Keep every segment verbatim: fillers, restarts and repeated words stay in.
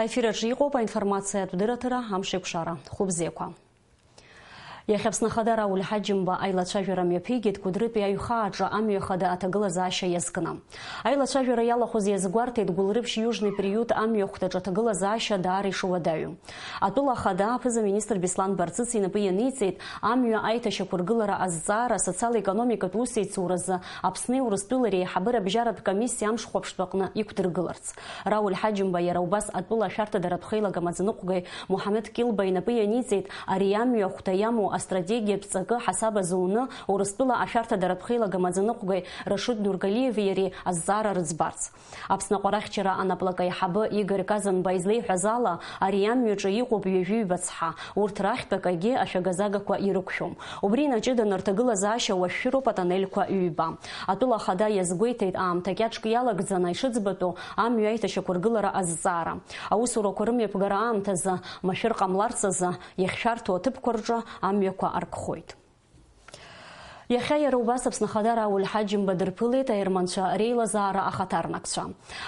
Аефир аҿы иҟоуп аинформациатә дырраҭара «Амшеикәшара». Хәыбзиақәа. Иахьа Аԥсны Ахада Рауль Ҳаџьымба аилацәажәара мҩаԥигеит Кәыдрытәи аҩхааҿы амҩа хада аҭагылазаашьа иазкны. Аилацәажәара иалахәыз иазгәарҭеит Гәылрыԥшь Южный приют амҩахәҭаҿы аҭагылазаашьа даара ишуадаҩу. Атәыла ахада аԥыза-министр Беслан Барцыц инапы ианиҵеит амҩа аиҭашьақәыргылара азҵаара асоциал-економикатә усеицуразы Аԥсни Урыстәылеи реиҳабыра абжьаратә комиссиа амш хәаԥштәы аҟны иқәдыргыларц. Рауль Ҳаџьымба иара убас атәыла ашәарҭадаратә хеилак амаӡаныҟәгаҩ Муҳамед Килба инапы ианиҵеит ари амҩа ахәҭа иамоу астратегиатә ҵакы ҳасаб азуны Урыстәыла ашәарҭадаратә хеилак амаӡаныҟәгаҩ Рашид Нургалиеви иареи азҵаара рыӡбарц. Аԥсны аҟәарахьчара анаплак аиҳабы Игорь Казанба излеиҳәаз ала, ари амҩаҿы иҟоуп ҩажәи ҩба цҳа, урҭ рахьтә акагьы ашәагазагақәа ирықәшәом. Убри инаҷыданы рҭагылазаашьа уашәшәыроуп атоннельқәа ҩба. Атәыла ахада иазгәеиҭеит аамҭа кьаҿк иалагӡаны ишыӡбатәу амҩа аиҭашьақәыргылара азҵаара. Аусурақәа рымҩаԥгара аамҭазы, машәыр ҟамларц азы, иахьшәарҭоу аҭыԥқәа рҿы амҩақәа аркхоит. Иахьа иара убас Аԥсны Ахада Рауль Ҳаџьымба дырԥылеит аерманцәа реилазаара ахаҭарнакцәа.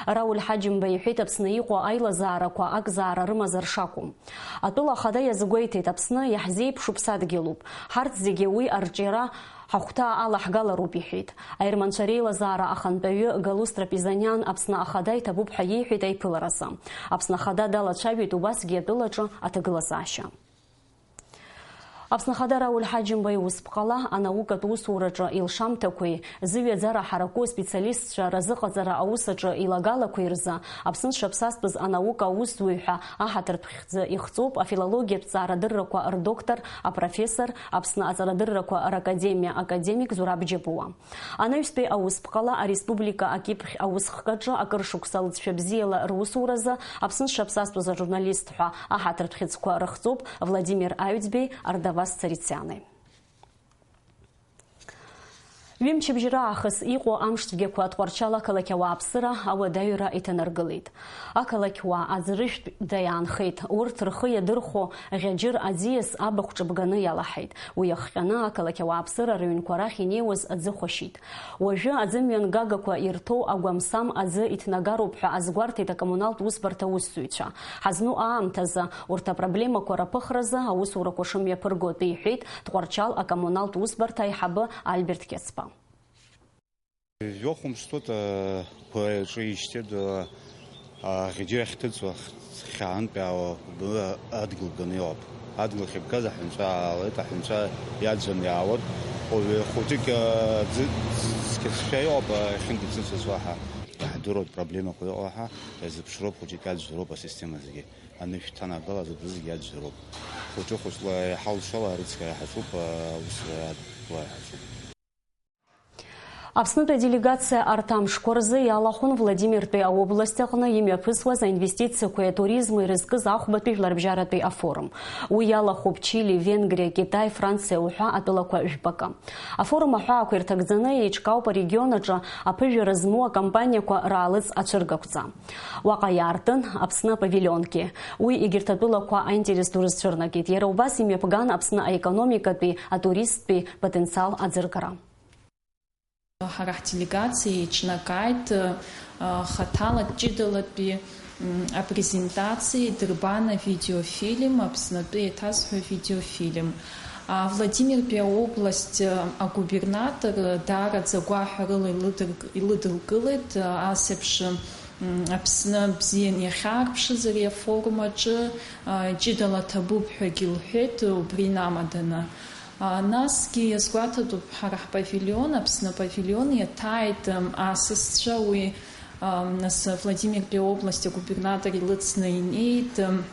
Рауль Ҳаџьымба иҳәеит Аԥсны иҟоу аилазаарақәа акзаара рымазар шакәу. Атәыла ахада иазгәеиҭеит, Аԥсны иаҳзеиԥшу ԥсадгьылуп. Ҳарҭ зегьы уи арҿиара ҳахәҭа алаҳгалароуп, иҳәеит. Аерманцәа реилазаара ахантәаҩы Галустра Пизаниан Аԥсны ахада иҭабуп ҳәа иеиҳәеит аиԥыларазы. Аԥсны ахада далацәажәеит убасгьы атәылаҿы аҭагылазаашьа. Аԥсны Ахада Рауль Ҳаџьымба иусԥҟала анаукатә усураҿы илшамҭақәеи, зыҩаӡара ҳараку аспециалистцәа разыҟаҵара аус аҿы илагалақәеи рзы Аԥсны зшаԥсазтәыз анаука аусзуҩ ҳәа аҳаҭыртә хьӡы ихҵоуп афилологиатә ҵаарадыррақәа рдоктор, апрофессор, Аԥсны аҵарадыррақәа ракадемиа академик Зураб Џьапуа. Анаҩстәи аусԥҟала ареспублика акьыԥхь аусхкаҿы акыр шықәса лҵшәа бзиала русуразы Аԥсны зшаԥсазтәыз ажурналист ҳәа аҳаҭыртә хьыӡқәа рыхҵоуп Владимир Аҩӡбеи Ардавас Царициани. Ҩымчыбжьара аахыс иҟоу амш цәгьақәа Тҟәарчал ақалақь ауааԥсыра ауадаҩра иҭанаргылеит. Ақалақьуаа аӡырыжәтә даиаанхеит, урҭ рхы иадырхәо Ӷьаџьыр аӡиас абахә ҿыбганы иалаҳаит. Уи иахҟьаны ақалақь ауааԥсыра рыҩнқәа рахь инеиуаз аӡы хәашьит. Уажәы аӡымҩангагақәа ирҭоу агәамсам аӡы иҭнагароуп ҳәа азгәарҭеит акоммуналтә усбарҭа аусзуҩцәа. Ҳазну аамҭазы урҭ апроблемақәа раԥыхразы аусурақәа шымҩаԥырго атәы иҳәеит Тҟәарчал акоммуналтә усбарҭа аиҳабы Альберт Кьацба. Жәохә мшҭуеит, э, қәа иаҿижьҭеи, э, аӷьыџьа ахьҭыҵуа хьаантәаауа адгьыл ганы иҟоуп. Адгьыл ахьыбгаз аҳәынҵәа аалеит, аҳәынҵәа иаӡәӡәаны иаауеит. Уаҩы хәыҷык, э, ӡы-, ӡ-, цқьацәшәа иҟоуп, э, ахьынтәыцәыцәыз уаҳа. Иаҳдыруеит проблемақәа иҟоу ҳәа, иазыԥшроуп, хәыҷык иаӡәӡәароуп асистема зегьы. Анышә ҭанагалаз убри зегьы иаӡәӡәароуп. Хәыҷы-хәыҷла иҳалшала арыцқьара ҳаҿуп, э, аусура иаадкылара ҳаҿуп. Аԥснытәи аделегациа арҭ амшқәа рзы иалахәын Владимиртәи аобласт аҟны имҩаԥысуаз аинвестициақәеи атуризми ирызкыз ахәбатәи жәларбжьаратәи афорум. Уи иалахәуп Чили, Венгриа, Китай, Франциа уҳәа атәылақәа жәпакы. Афорум аҳәаақәа ирҭагӡаны еиҿкаауп арегион аҿы аԥыжәара змоу акомпаниақәа раалыҵ ацәыргақәҵа. Уаҟа иаартын Аԥсны апавилионгьы. Уи егьырҭ атәылақәа аинтерес ду рызцәырнагеит. Иара убас имҩаԥган Аԥсны аекономикатәи, атуристтәи потенциал аӡыргара. Ҳара ҳделегациа еиҿнакааит, а, хаҭала ҷыдалатәи, м, апрезентациа идырбан авидеофильм, Аԥснатәы еиҭазҳәа авидеофильм. А, Владимиртәи аобласт, а, агубернатор, а, даараӡа агәаҳәарыла илыдырк-, илыдылкылеит, а, ас еиԥш, м, Аԥсны бзиан иахьаарԥшыз ари афорум аҿы, а, ҷыдала ҭабуп ҳәагьы лҳәеит, убри инамаданы. А, насгьы иазгәаҭатәуп, ҳара ҳпавилион, Аԥсны апавилион иаҭааит, ам, асасцәа, уи, ам, нас Владимиртәи аобласть агубернатор илыцны инеит, ам,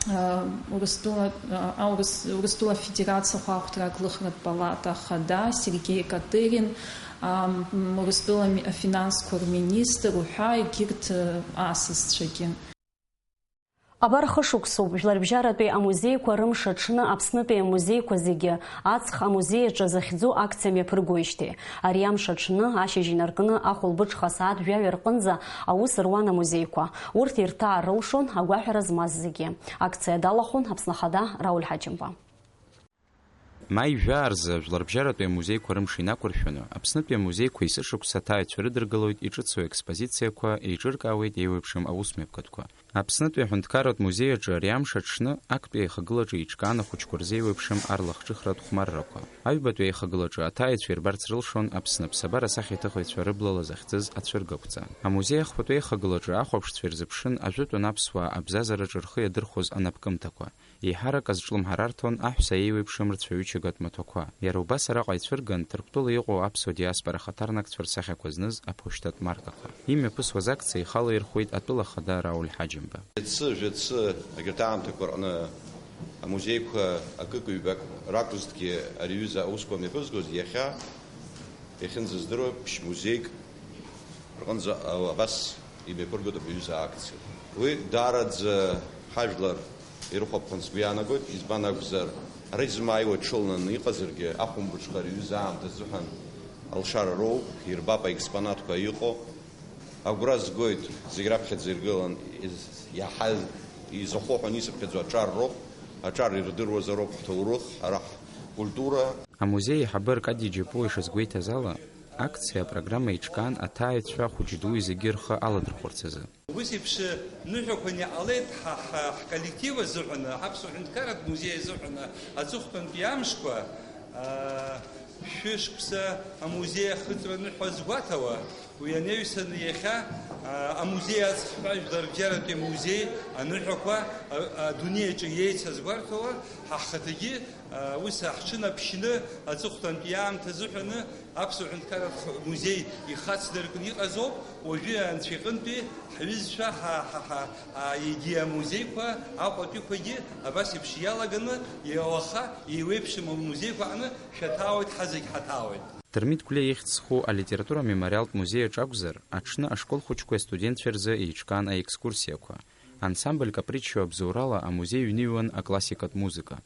а, Урыстәыла, а, аурыс-, Урыстәыла Афедерациа ахәаахәҭра аглыхратә палата ахада Сергеи Катырин, ам, Урыстәыла ми-, афинансқәа рминистр уҳәа егьырҭ, а, асасцәагьы. Абар хышықәсоуп, Жәларбжьаратәи амузеиқәа рымш аҽны Аԥснытәи амузеиқәа зегьы аҵх амузеи аҿы захьӡу акциа мҩаԥыргоижьҭеи. Ари амш аҽны, ашьыжь инаркны ахәылбыҽха асааҭ жәаҩа рҟынӡа аус руан амузеиқәа. Урҭ ирҭаар рылшон агәаҳәара змаз зегьы. Акциа далахәын Аԥсны Ахада Рауль Ҳаџьымба. Маи жәаа рзы Жәларбжьаратәи амузеиқәа рымш инақәыршәаны, Аԥснытәи амузеиқәа есышықәса аҭааҩцәа рыдыргылоит иҿыцу аекспозициақәа, еиҿыркаауеит еиуеиԥшым аусмҩаԥгатәқәа. Аԥснытәи аҳәынҭқарратә музеи аҿы ари амш аҽны актәи аихагылаҿы еиҿкаан ахәыҷқәа рзеиуеиԥшым арлахҿыхратә хәмаррақәа. Аҩбатәи аихагылаҿы аҭааҩцәа ирбарц рылшон Аԥсны аԥсабара асахьаҭыхыҩцәа рыблала захьӡыз ацәыргақәҵа. Амузеи ахԥатәи аихагылаҿы ахәаԥшцәа ирзыԥшын ажәытәан аԥсуаа абзазараҿы рхы иадырхәоз анапкымҭақәа. Еиҳарак азҿлымҳара арҭон аҳәса еиуеиԥшым рцәаҩычагатә маҭәақәа. Иара убас араҟа ицәырган Ҭырқәтәыла иҟоу аԥсуа диаспора ахаҭарнакцәа рсахьақәа зныз аԥошьҭатә маркақәа. Имҩаԥысуаз акциа ихала ирхәеит атәыла ахада Рауль Ҳаџьымба. Шәацы, жәацы, егьырҭ аамҭақәа рҟны амузеиқәа акык-ҩбак ракәызҭгьы ари аҩыза аусқәа мҩаԥызгоз, иахьа иахьынӡаздыруа ԥшь-музеик рҟынӡа абас имҩаԥыргоит абри аҩыза акциа. Уи даараӡа ҳажәлар ирыхәаԥхом сгәы иаанагоит, избан акәзар, ара измааиуа ҽылнаны иҟазаргьы, ахәымбыҽха ари аҩыза аамҭа азыҳәан алшара роуп, ирбап аекспонатқәа иҟоу. Агәра згоит, зегь раԥхьаӡа иргылан, из-, иаҳа изахәо ҳәа исыԥхьаӡо аҿар роуп, аҿар ирдыруазароуп ҳҭоурых, ҳара ҳкультура. Амузеи аиҳабы Аркади Џьапуа ишазгәеиҭаз ала, акциа апрограмма еиҿкаан аҭааҩцәа хәыҷ-дуи зегьы рхы аладырхәырц азы. Убыс еиԥш ныҳәақәа иҟалеит ҳа, ҳа, ҳколлектив азыҳәаны, ҳаԥсуа ҳәынҭқарратә музеи азыҳәаны, аҵыхәтәантәи амшқәа, аа, шәышықәса амузеи ахыҵра ныҳәа згәаҭауа, уи анаҩсаны иахьа, аа, амузеи аҵх ҳәа жәлар рыбжьаратәи амузеи аныҳәақәа, а, адунеи аҿы иеицазгәарҭауа, ҳа ҳхаҭагьы, аа, ус ҳҽынаԥшьны, аҵыхәтәантәи аамҭа азыҳәаны, Аԥсуа ҳәынҭқарратә музеи ихацдыркны иҟазоуп, уажәы Анцәа иҟынтәи ҳҩызцәа, ҳа, ҳа, ҳа, ҳа, егьи амузеиқәа Аҟәатәиқәагьы абас еиԥш иалаганы, иауаха, еиуеиԥшым амузеиқәа аҟны шәаҭаауеит, ҳазегь ҳаҭаауеит. Дырмит Гәлиа ихьӡ зху алитература мемориалтә музеи аҿы акәзар, аҽны ашкол хәыҷқәеи астудентцәеи рзы еиҿкаан аекскурсиақәа. Ансамбль Каприччио абзоурала амузеи ҩныҩуан аклассикатә музыка.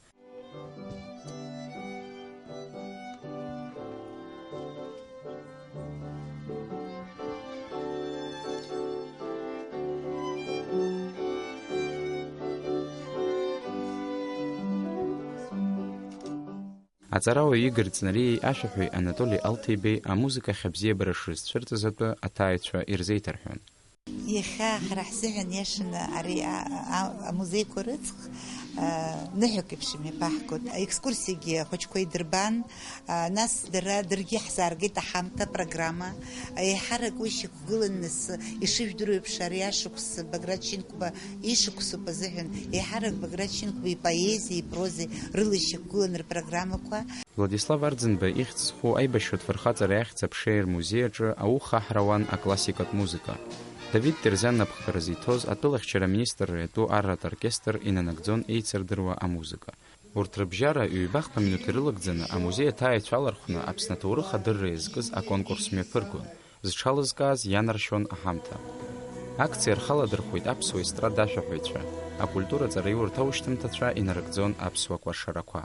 Аҵарауаҩ Игор Ҵнариеи ашәаҳәаҩ Анатоли Алҭеибеи амузыкахь абзиабара шрызцәырҵыз атәы аҭааҩцәа ирзеиҭарҳәон. Иахьа ҳара ҳзыҳәан иашаны ари, а, а, амузеиқәа рыҵх, а, ныҳәак еиԥш имҩаԥаҳгоит. Аекскурсиагьы ахәыҷқәа идырбан, а, нас дара, даргьы ҳзааргеит аҳамҭа, апрограмма. Еиҳарак уи шьақәгылан нас, ишыжәдыруа еиԥш, ари ашықәс Баграт Шьынқәба ишықәсоуп азыҳәан, еиҳарак Баграт Шьынқәба ипоезиеи ипрозеи рыла ишьақәгылан рпрограммақәа. Владислав Арӡынба ихьӡ зху аибашьратә фырхаҵара иахьӡ аԥшеи рмузеи аҿы ауха аҳра ауан аклассикатә музыка. Давид Терзиан напхгара зиҭоз атәылахьчара аминистрра иатәу арратә оркестр инанагӡон еицырдыруа амузыка. Урҭ рыбжьара ҩба-хԥа минуҭ ирылагӡаны амузеи аҭааҩцәа алархәны Аԥсны аҭоурых адырра иазкыз аконкурс мҩаԥыргон, зҽалызкааз ианаршьон аҳамҭа. Акциа рхаладырхәит аԥсуа естрадашәаҳәаҩцәа, акультура ҵараиурҭа аушьҭымҭацәа инарыгӡон аԥсуа кәашарақәа.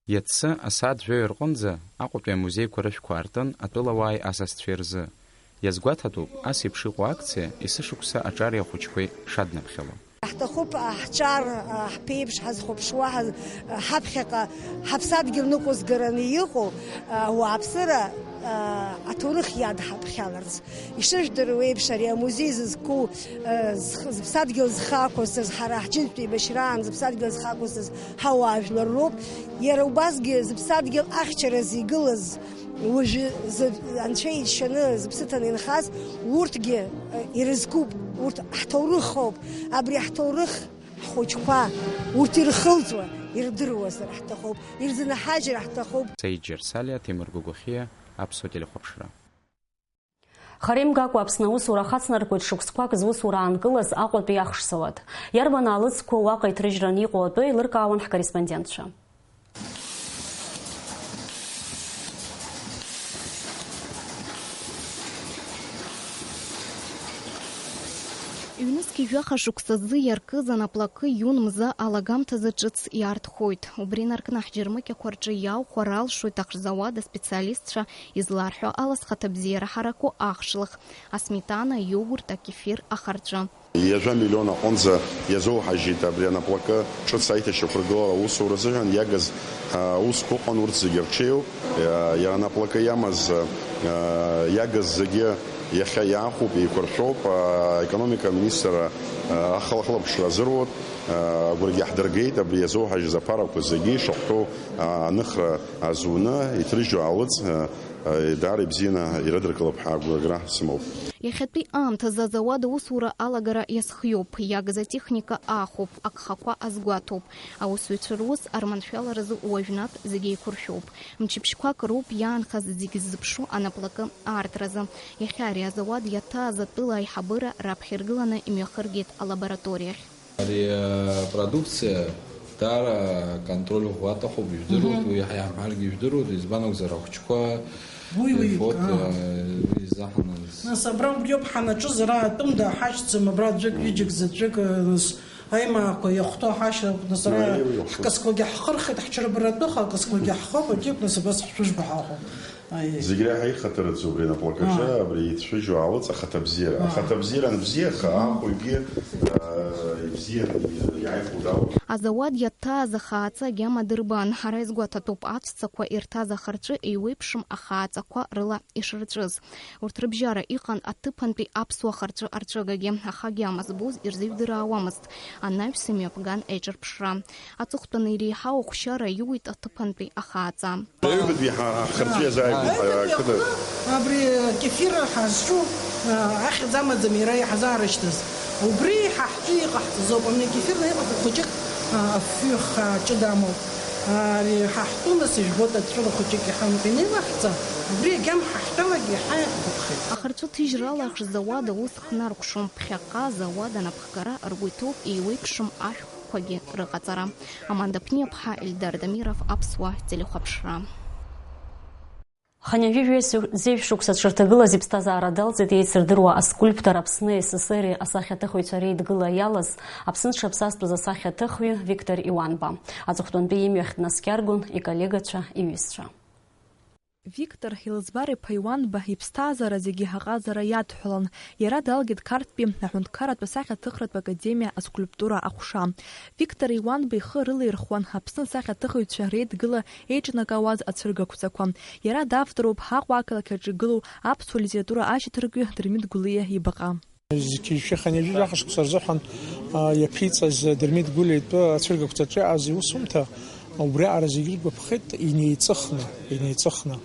Иацы асааҭ жәаҩа рҟынӡа Аҟәатәи амузеиқәа рышәқәа аартын атәылауааи асасцәеи рзы. Иазгәаҭатәуп, ас еиԥш иҟоу акциа есышықәса аҿари ахәыҷқәеи шаднаԥхьало. Ҳҭахуп, а, ҳҿар, а, ҳԥеиԥш, ҳазхәаԥшуа, ҳаз-, ҳаԥхьаҟа ҳаԥсадгьыл ныҟәызгараны иҟоу, а, ауааԥсыра, а, аҭоурых иадҳаԥхьаларц. Ишыжәдыруа еиԥш, ари амузеи зызку, а, зх-, зыԥсадгьыл зхы ақәызҵаз, ҳара ҳџьынџьтәи еибашьраан зыԥсадгьыл зхы ақәызҵаз ҳауаажәлар роуп. Иара убасгьы зыԥсадгьыл ахьчараз игылаз, уажәы зы-, Анцәа иџьшьаны зыԥсы ҭаны инхаз, урҭгьы, э, ирызкуп, урҭ ҳҭоурых ауп. Абри ҳҭоурых ҳхәыҷқәа урҭ ирхылҵуа, ирдыруазар ҳҭахуп, ирзынаҳажьыр ҳҭахуп. Саид Џьарсалиа, Ҭемыр Гогохиа, Аԥсуа телехәаԥшра. Хара имгакәа Аԥсны аусура ахацнаркуеит шықәсқәак зусура аанкылаз Аҟәатәи ахшзауад. Иарбан аалыҵқәоу уаҟа иҭрыжьраны иҟоу атәы еилыркаауан ҳкорреспондентцәа. Ҩнызқьи жәаха шықәсазы иаркыз анаплакы иун мза алагамҭазы ҿыц иаартхоит. Убри инаркны ҳџьармыкьақәа рҿы иаахәар алшоит ахшзауад аспециалистцәа изларҳәо ала зхаҭабзиара ҳараку ахшлых, асметана, аиогурт, акефир, ахарҵәы. Ҩажәа миллион аҟынӡа иазоуҳажьит абри анаплакы ҿыц аиҭашьақәыргылара аусура азыҳәан иагыз, а, аусқәа ыҟан, урҭ зегьы рҽеиуп. Иа-, иара анаплакы иамаз, а, иагыз зегьы иахьа иаахәоуп, еиқәыршәоуп. А, аекономика аминистрра, а, ахылаԥшра азыруит. А, агәыргьы ҳдыргеит абри иазоуҳажьыз аԥарақәа зегьы ишахәҭоу, а, аныхра азуны, иҭрыжьу алыҵ, а, даара ибзианы ирыдыркылап ҳәа агәра сымоуп. Иахьатәи аамҭазы азауад аусура алагара иазхиоуп, иагыз атехника аахәоуп, агхақәа азгәаҭоуп. Аусзуҩцәа рус арманшәаларазы уажәнатә зегьы еиқәыршәоуп. Мчыбжьқәак роуп иаанхаз зегь ззыԥшу анаплакы аартразы. Иахьа ари азауад иаҭааз атәыла аиҳабыра раԥхьа иргыланы имҩахыргеит алабораториахь. Ари апродукциа даара аконтроль ӷәӷәа аҭахуп, ижәдыруеит, уи иаҳа иаҳҳәаргьы ижәдыруеит, избан акәзар, ахәыҷқәа Уи, уи, ирфоит, аа. Уи изаҳаныз. Нас абра убриоуп ҳанаҿыз, ара атәым дааҳашьҭӡам, абра аӡәык, ҩыџьак, заҵәык, нас аимаақәа иахәҭоу ҳашьҭоуп, нас ара Аиеи, уи ахәыҷ. Ҳкасқәагьы ҳхырхит, ҳҽырбаратәы ҳкасқәагьы ҳхоуп, аџьык, нас абас ҳшәыжьба ҳаҟоуп. Аиеи. Зегь реиҳа ихаҭараӡоу абри анаплакаҿы, Аа. абри иҭшәыжьу алыҵ ахаҭабзиара. Аа. Ахаҭабзиара анбзиаха, Аҳ. ахәыгьы, аа, ибзиан, иааихәо далоуп. Азауад иаҭааз ахааӡа агьама дырбан. Ҳара изгәаҭатәуп, аҵәцақәа ирҭаз ахырҵәы еиуеиԥшым ахааӡақәа рыла ишырҵәыз. Урҭ рыбжьара иҟан аҭыԥантәи аԥсуа харҵәы арҵәыгагьы, аха агьама збоз ирзеиҩдыраауамызт анаҩс имҩаԥган аиҿырԥшра. Аҵыхәтәаны иреиҳау ахәшьара иуит аҭыԥантәи ахааӡа. Аҩбатәи ҳа-, ҳхырҵәы иазааигәоуп, Аҩбатәи ҳа-, ақыҭа. Абри кефир ҳазҿу, а, ахьӡ амаӡам иара иҳазаарышьҭыз. Убри ҳа ҳҿы иҟаҳҵаз ауп. Абни акефир наиҟаху хәыҷык, а, афҩы хаа ҷыда амоуп. Ари ҳа ҳтәы нас ижәбоит, аҵәыра хәыҷык иҳамоуп. Инеилаҳҵа, убри агьама ҳахьтәалак иаҳа иаҳгәаԥхеит. Ахырҵәы ҭыжьрала ахшзауад аус хнаркәшом. Ԥхьаҟа азауад анапхгара ргәы иҭоуп еиуеиԥшым ашәҟәқәагьы рыҟаҵара. Аманда Ԥниаԥҳа, Ельдар Дамиров, Аԥсуа телехәаԥшра. Хынҩажәи жәеиза шықәса зҽырҭагылаз иԥсҭазаара далҵит еицырдыруа аскульптор, Аԥсни СССР-и асахьаҭыхҩцәа реидгыла иалаз Аԥсны дшаԥсазтәыз асахьаҭыхҩы Виктор Иуанба. Аҵыхәтәантәи имҩахь днаскьаргон иколлегацәа, иҩызцәа. Виктор Елызбар-иԥа Иуанба иԥсҭазаара зегьы аҟазара иадҳәалан. Иара далгеит Қарҭтәи аҳәынҭқарратә асахьаҭыхратә академиа аскульптура аҟәша. Виктор Иуанба ихы рылаирхуан Аԥсны асахьаҭыхыҩцәа реидгыла еиҿнакаауаз ацәыргақәҵақәа. Иара давторуп Аҟәа ақалақь аҿы игылоу аԥсуа литература ашьаҭаркҩы Дырмит Гәлиа ибаҟа. Зқьи жәшәи хынҩажәи жәаха шықәса рзыҳәан, а, иаԥиҵаз Дырмит Гәлиа итәы ацәыргақәҵаҿы иааз иусумҭа, убриаҟара зегьы иргәаԥхеит, инеиҵыхны, инеиҵыхны,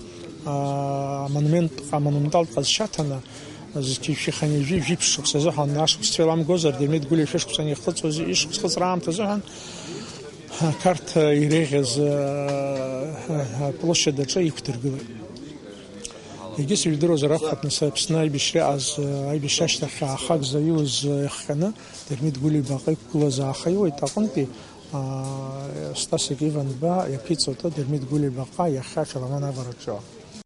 а, амонумент, амонументалтә ҟазшьа аҭаны, зқьи жәшәи хынҩажәи жәиԥшь шықәса азыҳәан, ашықәс цәеиламгозар, Дырмит Гәлиа шәышықәса анихыҵуаз ишықәс хыҵра аамҭа азыҳәан, Қарҭ иреиӷьыз, а, а, аплощадь аҿы иқәдыргылеит. Егьыс ижәдыруазар акәхап, нас Аԥсны аибашьра иҟаз, аибашьра ашьҭахь аахак заиуз иахҟьаны Дырмит Гәлиа ибаҟа иқәгылаз ааха иуеит аҟынтәи, аа, Стасик Иванба иаԥиҵоит Дырмит Гәлиа ибаҟа иахьа аҽаламан авараҿы.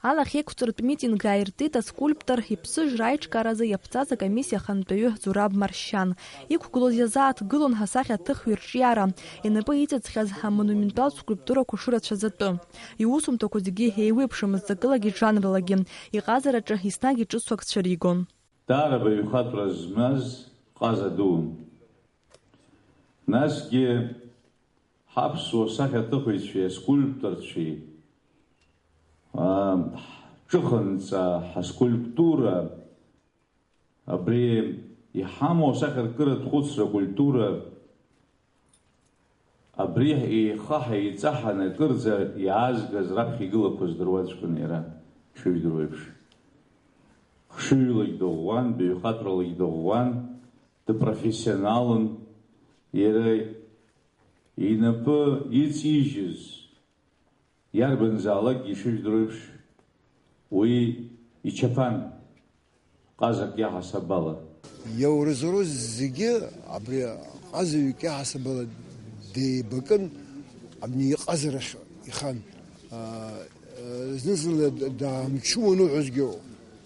Алахь еиқәҵартә митинг ааиртит аскульптор иԥсыжра аиҿкааразы иаԥҵаз акомиссиа ахантәаҩы Зураб Маршьан. Иқәгылоз иазааҭгылон ҳасахьаҭыхҩы рҿиара, инапы иҵыҵхьаз амонументалтә скульптурақәа шырацәаз атәы. Иусумҭақәа зегьы еиуеиԥшымызт ҵакылагьы жанрылагьы, иҟазараҿы еснагь иҿыцу акцәа ригон. Даара абаҩхатәра змаз ҟаза дуун. Насгьы ҳаԥсуа сахьаҭыхыҩцәеи аскульпторцәеи, аа, ҳҿыханҵа, ҳаскульптура, абри иҳамоу асахьаркыратә хәыцра акультура, абри еихаҳа-еиҵаҳаны акырӡа иаазгаз раԥхьа игылақәа здыруаҵәҟьан иара, ишыжәдыруа еиԥш. Хшыҩлагь дыӷәӷәан, баҩхатәралагь дыӷәӷәан, дыпрофессионалын, иара инапы иҵижьыз, иарбанзаалакгьы ишыжәдыруа еиԥш, уи ичаԥан, ҟазак иаҳасаб ала. Иаурызурыз зегьы абри ҟазаҩык иаҳасаб ала деибакын, абни иҟазарахь ихан. Зны-зынла даамчуан уҳәозгьы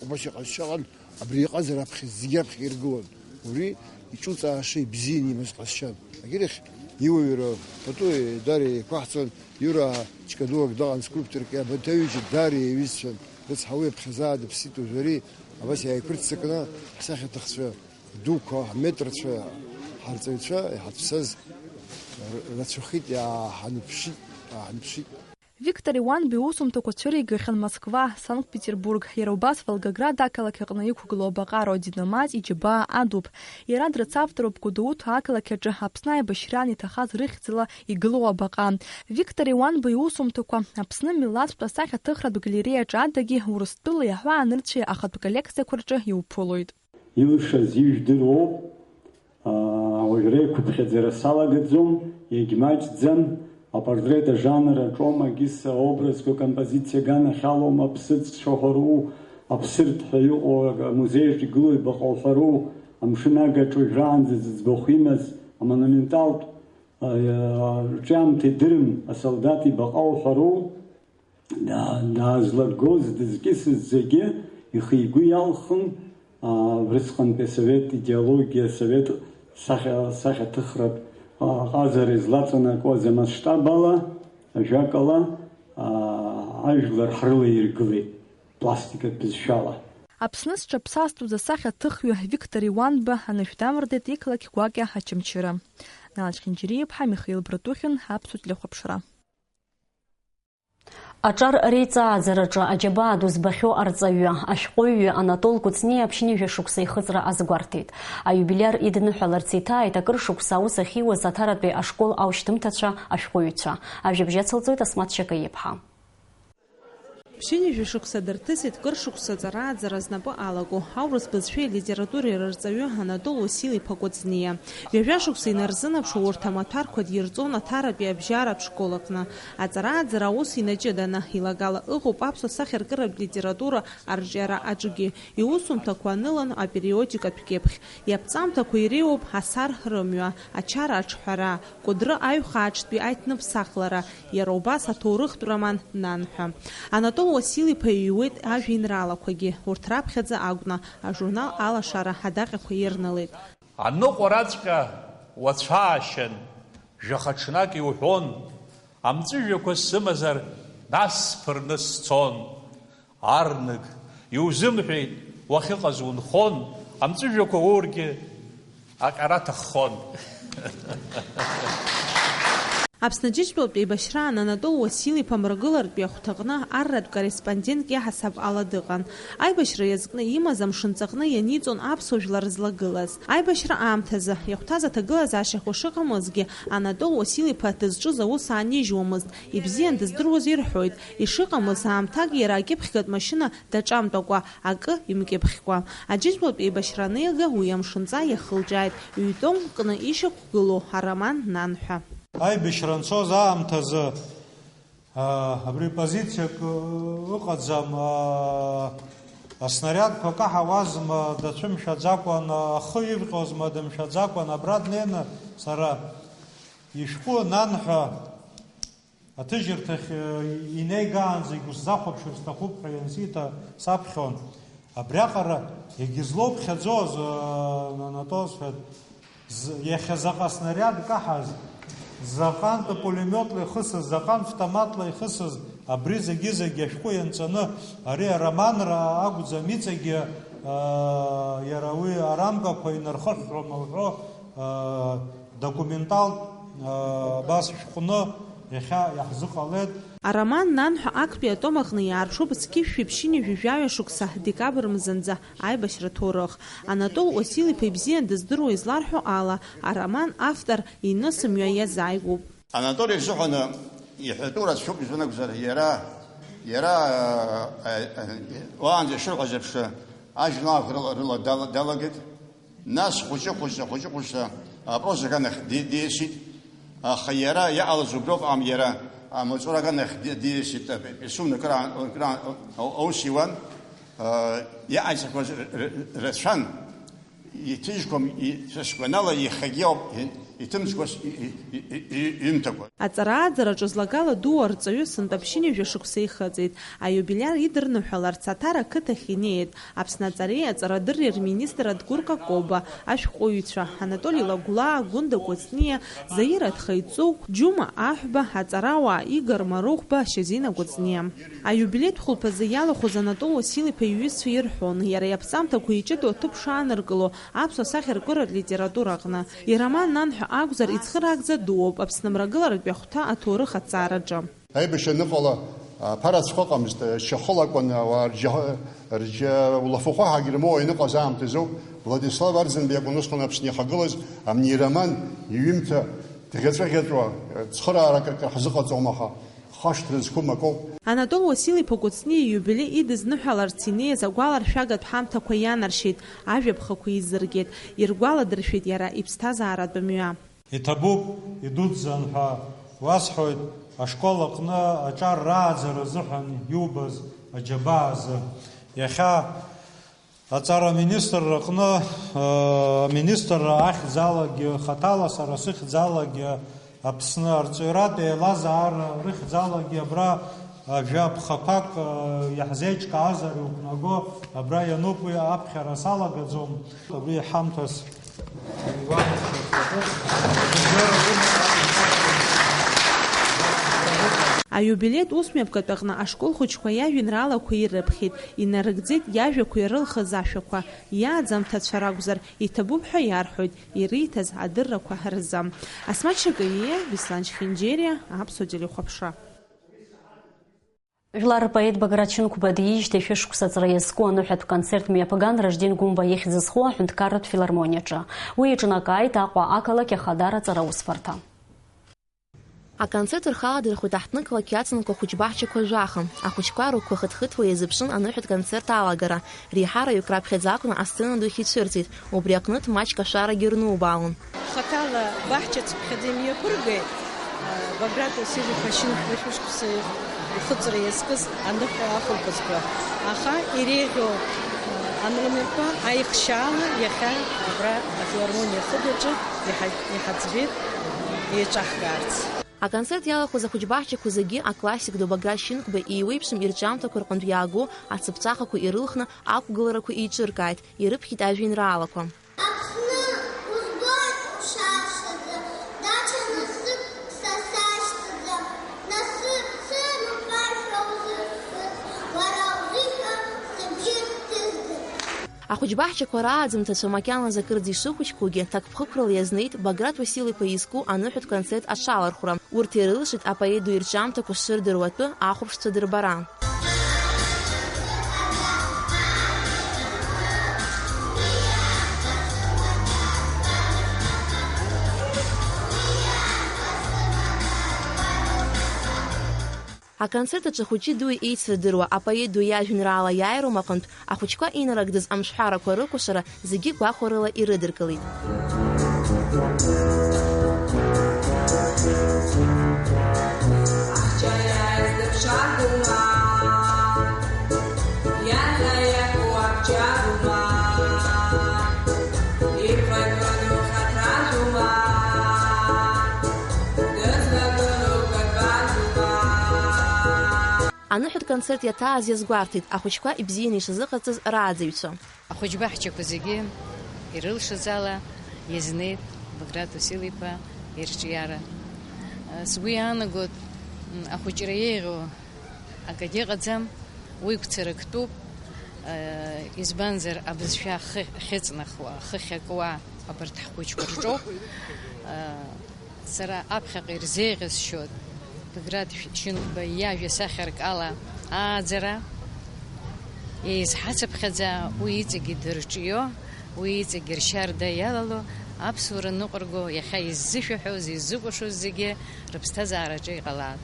убас иҟазшьа ыҟан, абри иҟазар аԥхьа, зегьы аԥхьа иргылон. Уи иҿуҵааша ибзианы имаз ҟазшьан. Агьырахь иуаҩра пату дара еиқәаҳҵон, Иура Чкадуак даҟан скульпторк, абанҭ аҩыџьа дара еиҩызцәан. Рыцҳа уи аԥхьаӡа дыԥсит, уажәы ари абас иааиқәырццакны ҳсахьаҭыхцәа дуқәа, ҳметрцәа, ҳарҵаҩцәа иҳацәцаз р-, рацәахеит, иааҳаныԥшит, ааҳаныԥшит. Виктор Иуанба иусумҭақәа цәыригахьан Москва, Санкт-Петербург, иара убас Волгоград ақалақь аҟны иқәгылоу абаҟа Родина мать, иџьабаа Адуп. Иара дрыцавторуп Гәдоуҭа ақалақь аҿы Аԥсны аибашьраан иҭахаз рыхьӡала игылоу абаҟа. Виктор Иуанба иусумҭақәа Аԥсны милаҭтә асахьаҭыхратә галереиаҿы адагьы Урыстәылеи аҳәаанырцәи ахатә коллекциақәа рҿы иуԥылоит. Илшаз ижәдыруоуп, аа, уажә реиқәыԥхьаӡара салагаӡом, иагьмаҷӡам, апортрет ажанр аҿоума, егьыс аобразқәа композициа аганахьалоума, аԥсыӡ цәаҳәару, аԥсырҭ ҳәа иҟоу амузеиаҿ игылоу ибаҟа уҳәару, амшын агаҿа уажәраанӡа зыӡбахә имаз амонументалтә, аа, рҿиамҭа идырым асолдаҭ ибаҟа уҳәару, Daa-, даазлагоз, дызкьысыз зегьы ихы-игәы иалхын, аа, убрысҟантәи асовет идеологиа, асовет сахьа-, сахьаҭыхратә, аа, ҟазара излаҵанакуаз амасштаб ала, ажәакала, аа, ажәлар ҳрылаиргылеит пластикатә бызшәала. Аԥсны зҽаԥсазтәыз асахьаҭыхҩы Виктор Иуанба анышә дамырдеит иқалақь Гәакьа Очамчыра. Нал Чхинџьариа-иԥҳа, Михаил Братухин, Аԥсуа телехәаԥшра. Аҿар реиҵааӡараҿы аџьабаа ду збахьоу арҵаҩы, ашәҟәыҩҩы Анатол Кәыҵниа ԥшьынҩажәа шықәса ихыҵра азгәарҭеит. Аиубилиар идныҳәаларц иҭааит акыр шықәса аус ахьиуаз Аҭаратәи ашкол аушьҭымҭацәа, ашәҟәыҩҩцәа. Ажәабжь ацылҵоит Асмаҭ Шьакаиԥҳа. Ԥшьынҩажәа шықәса дырҭысит кыр шықәса аҵарааӡара знапы алаку, аурыс бызшәеи алитературеи рырҵаҩы Анатол Уасил-иԥа Кәыҵниа. Ҩажәа шықәса инарзынаԥшуа урҭ амаҭәарқәа дирҵон Аҭаратәи абжьаратә школ аҟны. Аҵарааӡара аус инаҷыданы, илагала ыҟоуп аԥсуа сахьаркыратә литература арҿиара аҿгьы. Иусумҭақәа анылан апериодикатә кьыԥхь. Иаԥҵамҭақәа иреиуоуп Асар рымҩа, Ачара аҿҳәара, Кәыдры аҩхааҿтәи аиҭныԥсахлара, иара убас аҭоурыхтә роман Нанҳәа. Анатол Уасил-иԥа иҩуеит ажәеинраалақәагьы, урҭ раԥхьаӡа акәны, ажурнал Алашара адаҟьақәа ирнылеит. Аныҟәараҵәҟьа уацәаашьан, жәаха ҽнак иуҳәон, амҵәыжәҩақәа сымазар, нас сԥырны сцон. Арнык, иузымҳәеит, уахьыҟаз унхон, амҵәыжәҩақәа уоургьы аҟьара ҭаххон. Аԥсны Аџьынџьтәылатә еибашьраан Анатол Уасил-иԥа Мрагылартәи ахәҭаҟны арратә корреспондентк иаҳасаб ала дыҟан. Аибашьра иазкны имаз амшынҵаҟны ианиҵон аԥсуа жәлар злагылаз. Аибашьра аамҭазы иахәҭаз аҭагылазаашьақәа шыҟамызгьы, Анатол Уасил-иԥа дызҿыз аус аанижьуамызт, ибзиан дыздыруаз ирҳәоит, ишыҟамыз аамҭак иара акьыԥхьгатә машьына даҿамтәакәа, акы имкьыԥхькәа. Аџьынџьтәылатә еибашьра аниага уи амшынҵа иахылҿиааит, ҩ-томк кны ишьақәгылоу ароман Нанҳәа. Аибашьра анцоз аамҭазы, аа, абри позициак, ыы, ыҟаӡам, аа, аснариадқәа каҳауазма, дацәымшәаӡакәан, ахы ивҟьозма дымшәаӡакәан, абра днеины сара ишәҟәы Нанҳәа аҭыжьырҭахь, э, инеигаанӡа игәысзахәаԥшыр сҭахуп ҳәа иансиҭа саԥхьон. Абриаҟара егьызлоуԥхьаӡоз, э, Анатол сҳәеит, з-, иахьа заҟа снариад каҳаз, заҟантә пулемиотла ихысыз, заҟантә автоматла ихысыз, абри зегьы-зегьы ашәҟәы ианҵаны, ари ароманра акәӡам, иҵегьы, э, иара уи арамкақәа инархыҳәҳәом лҳәо, э, Документалтә, аа, абас шәҟәны иахьа иаҳзыҟалеит. Ароман Нанҳәа актәи атом аҟны иаарԥшуп зқьышәи ԥшьынҩажәи жәаҩа шықәса декабр мзанӡа аибашьра ҭоурых. Анатол Уасил-иԥа ибзиан дыздыруа изларҳәо ала, ароман автор иҩны сымҩа иазааигәоуп. Анатоли изыҳәаны иҳәатәу рацәоуп, изакәзар, иара, иара, аа, аа, уаанӡа ишырҳәаз еиԥш, ажәеинраалақәа рыла, рыла дала-, далагеит. Нас хәыҷы-хәыҷла, хәыҷы-хәыҷла апроза аганахь ди-, диасит, аха иара иҟалаз убри ауп, ам, иара амаҵура аганахь ди-, диасит, а, рисунок акраан, акраан, а, аус иуан, а, иҟаиҵақәаз р-, р-, рацәан, иҭыжьқәам, и-, са сгәанала, иахьагьы ауп, и-, Иҭымҵкәа с-, и-, и-, и-, и-, иҩымҭақәа. Аҵара-ааӡараҿы злагала дуу арҵаҩы сынтәа ԥшьынҩажәа шықәса ихыҵит. Аиубилиар идырныҳәаларц Аҭара ақыҭахь инеит Аԥсны аҵареи аҵарадырреи рминистр Адгәыр Какоба, ашәҟәыҩҩцәа Анатоли Лагәлаа, Гәында Кәыҵниа, Заира Тхеиҵыхә, Џьума Аҳәба, аҵарауаа Игор Марыхәба, Шьазина Кәыҵниа. Аиубилеитә хәылԥазы иалахәыз Анатол Уасил-иԥа иҩызцәа ирҳәон, иара иаԥҵамҭақәа иҷыдоу аҭыԥ шааныркыло аԥсуа сахьаркыратә литература аҟны. Ироман Нанҳәа акәзар, ицхыраагӡа дууп Аԥсны мрагыларатәи ахәҭа аҭоурых аҭҵаараҿы. Аибашьра аныҟала, аԥара ацәхыҟамызт, шьахәла акәын, ауаа рџьа-, рџьа-, улафахәы ҳагьырмоуа иныҟаз аамҭазоуп. Владислав Арӡынба иакәын усҟан Аԥсны ихагылаз, абни ироман иҩымҭа дӷьаҵәыӷьаҵәуа, цхыраарак акыр ҳзыҟаҵом, аха хашҭра зқәым акоуп. Анатол Уасил-иԥа Кәыҵниа ииубилеи идызныҳәаларц инеиз агәаларшәагатә ҳамҭақәа ианаршьеит, ажәаԥхақәа еизыргеит, иргәаладыршәеит иара иԥсҭазааратә мҩа. Иҭабуп, идуӡӡан ҳәа уасҳәоит, ашкол аҟны аҿар рааӡара азыҳәан иубаз аџьабаа азы. Иахьа аҵара аминистрра аҟны, э, аминистрра ахьӡалагьы, хаҭала сара сыхьӡалагьы, Аԥсны арҵаҩратә еилазаара рыхьӡалагьы абра, э, жәа ԥхақәак, э, иаҳзеиҿкаазар иуқәнаго, абра иануп, уи аԥхьара салагаӡом. Абри ҳамҭас Аиубилеитә усмҩаԥгатә аҟны ашкол хәыҷқәа иажәеинраалақәа ирыԥхьеит, инарыгӡеит иажәақәа ирылхыз ашәақәа, иааӡамҭацәа ракәзар, иҭабуп ҳәа иарҳәоит, ириҭаз адыррақәа рзы. Асмаҭ Шакаиа, Беслан Чхинџьериа, Аԥсуа телехәаԥшра. Жәлар рпоет Баграт Шьынқәба диижьҭеи шәышықәса аҵра иазку аныҳәатә концерт мҩаԥган Ражден Гәымба ихьӡ зху аҳәынҭқарратә филармониаҿы. Уи иҿнакааит Аҟәа ақалақь Ахадара аҵараусбарҭа. Аконцерт рхы аладырхәит аҳҭнықалақь иацынхо ахәыҷбаҳчақәа жәаха. Ахәыҷқәа рыгәқәа хыҭхыҭуа иазыԥшын аныҳәатә концерт алагара, реиҳараҩык раԥхьаӡа акәны асцена ду иахьицәырҵит, убри аҟнытә маҷк ашәарагьы рнубаалон. Хаҭала баҳча цыԥхьаӡа имҩаԥыргеит, Баграт Василь-иԥа Шьынқәба шәышықәса ихыҵра иазкыз аныҳәа ахәылԥазқәа. Аха иреиӷьу аномерқәа аихшьаала иахьа абра афилармониа ахыбраҿы иҳа-, иҳаӡбеит еиҿаҳкаарц. Аконцерт иалахәыз ахәыҷбаҳчақәа зегьы аклассик ду Баграт Шьынқәба иеиуеиԥшым ирҿиамҭақәа рҟынтә иаагоу ацыԥҵәахақәа ирылхны ақәгыларақәа еиҿыркааит, ирыԥхьеит ажәеинраалақәа. Аԥсны узбоит ушашаӡа, дача насыԥ са сашьҭаӡам, насыԥ сымоуп ашәа узызкыз, уара узыҳәа сыбжьы ҭызгаз. Ахәыҷбаҳчақәа рааӡамҭацәа макьаназы акырӡа ишыхәыҷқәоугьы, ҭакԥхықәрала иазнеит Баграт Уасил-иԥа изку аныҳәатә концерт аҽалархәра. Урҭ ирылшеит апоет ду ирҿиамҭақәа шырдыруа атәы ахәаԥшцәа дырбара. Аконцерт аҿы хәыҷи дуи еицырдыруа апоет ду иажәеинраала иааируам аҟынтә, ахәыҷқәа инарыгӡаз амшҳәарақәа рыкәашара зегьы гәахәарыла ирыдыркылеит. Аныҳәатә концерт иаҭааз иазгәарҭеит ахәыҷқәа ибзианы ишазыҟарҵаз рааӡаҩцәа. Ахәыҷбаҳчақәа зегьы ирылшаз ала иазнеит Баграт Уасил-иԥа ирҿиара. Сгәы иаанагоит, ахәыҷра еиӷьу акагьы ыҟаӡам, уи гәцарактәуп, избанзар, абызшәа ахы ахьыҵнахуа, ахы ахьакуа абарҭ ҳхәыҷқәа рҿоуп. Сара аԥхьаҟа ирзеиӷьасшьоит Баграт Шьынқәба иажәа сахьаркала ааӡара, еизҳацыԥхьаӡа уи иҵегьы дырҿио, уи иҵегьы ршьарда иалало, аԥсуара ныҟәырго, иахьа иззышәаҳәоз, иззыкәашоз зегьы рыԥсҭазаараҿы иҟалааит.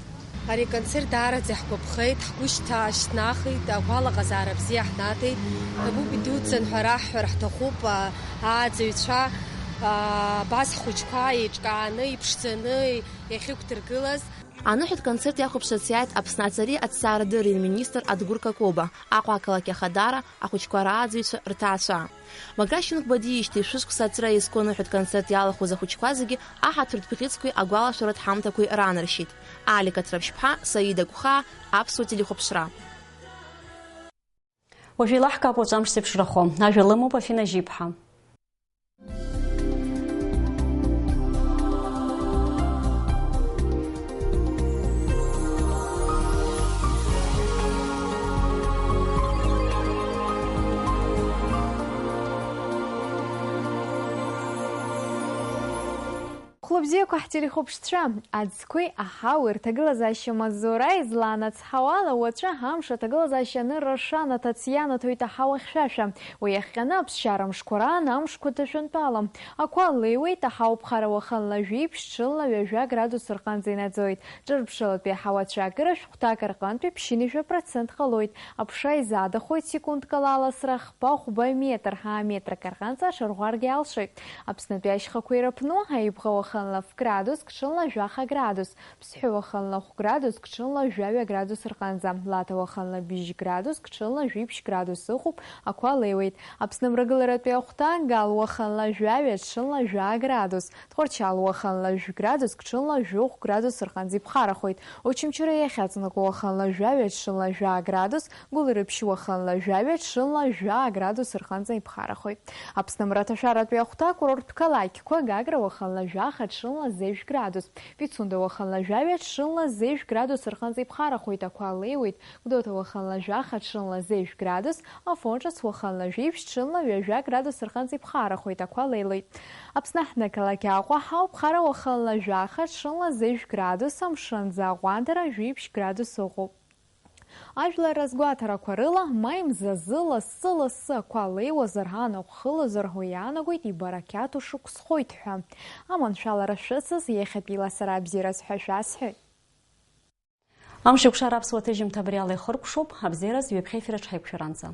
Ари аконцерт даараӡа иаҳгәаԥхеит, ҳгәы шьҭа-, шьҭнахит, агәалаҟазаара бзиа ҳнаҭеит. Ҭабуп идуӡӡан ҳәа раҳҳәар ҳҭахуп, а, ааӡаҩцәа, а, абас ҳхәыҷқәа еиҿкааны, иԥшӡаны иахьықәдыргылаз. Аныҳәатә концерт иахәаԥшырц иааит Аԥсны аҵареи аҭҵаарадырреи рминистр Адгәыр Какоба, Аҟәа ақалақь Ахадара, ахәыҷқәа рааӡаҩцәа рҭаацәа. Баграт Шьынқәба диижьҭеи шәышықәса аҵра иазку аныҳәатә концерт иалахәыз ахәыҷқәа зегьы аҳаҭыртә бӷьыцқәеи агәалашәаратә ҳамҭақәеи раанаршьеит. Алика Ҭраԥшьԥҳа, Саида Гәхаа, Аԥсуа телехәаԥшра. Уажә еилаҳкаап уаҵәы амш зеиԥшрахо. Ажәа лымоуп Афина Жьиԥҳа. Хәлыбзиақәа ҳтелехәаԥшцәа, аӡқәеи аҳауеи рҭагылазаашьа маҵзура излаанацҳауала, уаҵәы амш аҭагылазаашьа анырраша анаҭаҵ ианаҭоит аҳауа хьшәашәа. Уи иахҟьаны аԥсшьара мшқәа раан амшқәа ҭышәынтәалам. Ақәа леиуеит, аҳауа ԥхара уахынла жәиԥшь, ҽынла ҩажәа градус рҟынӡа инаӡоит. Ҿырԥшылатәи аҳауа цәаакыра шәҟәҭак рҟынтәи ԥшьынҩажәа процент ҟалоит. Аԥша изаадахоит секундк ала аласра хԥа-хәба метр, ааметрак рҟынӡа аҽарӷәӷәаргьы алшоит. Аԥснытәи ашьхақәа ирыԥну, Аибӷа уахынла ф-градуск, ҽынла жәаха градус, Ԥсҳәы уахынла хә-градуск, ҽынла жәаҩа градус рҟынӡа, Лаҭа уахынла быжь градуск, ҽынла жәиԥшь градус ыҟоуп, ақәа леиуеит. Аԥсны мрагыларатәи ахәҭа, Гал уахынла жәаҩа, ҽынла жәаа градус, Тҟәарчал уахынла жәградус, ҽынла жәохә градус рҟынӡа иԥхарахоит. Очамчыра иахьаҵанакуа уахынла жәаҩа, ҽынла жәаа градус, Гәылрыԥшь уахынла жәаҩа, ҽынла жәаа градус рҟынӡа иԥхарахоит. Аԥсны мраҭашәаратәи ахәҭа акурорттә қалақьқәа, Гагра уахынла жәаха, ҽынла зежә градус, Пицунда уахынла жәаҩа, ҽынла зежә градус рҟынӡа иԥхарахоит, ақәа леиуеит, Гәдоуҭа уахынла жәаха, ҽынла зежә градус, Афон ҿыц уахынла жәиԥшь, ҽынла ҩажәа градус рҟынӡа иԥхарахоит, ақәа леилоит. Аԥсны аҳҭнықалақь Аҟәа ҳауп, ԥхара уахынла жәаха, ҽынла зежә градус, амшынӡы аҟәандара жәиԥшь градус ыҟоуп. Ажәлар разгәаҭарақәа рыла, маи мзазы лассы-лассы ақәа леиуазар, анаҟә хылозар ҳәа иаанагоит ибарақьаҭу шықәсхоит ҳәа. Аманшәалара шәыцыз, иахьатәи ласра абзиараз ҳәа шәасҳәоит. Амш еиқәшара аԥсуа ҭыжьымҭа абри ала ихыркәшоуп, абзиараз ҩаԥхьа ефир аҿы ҳаиқәшәаранӡа.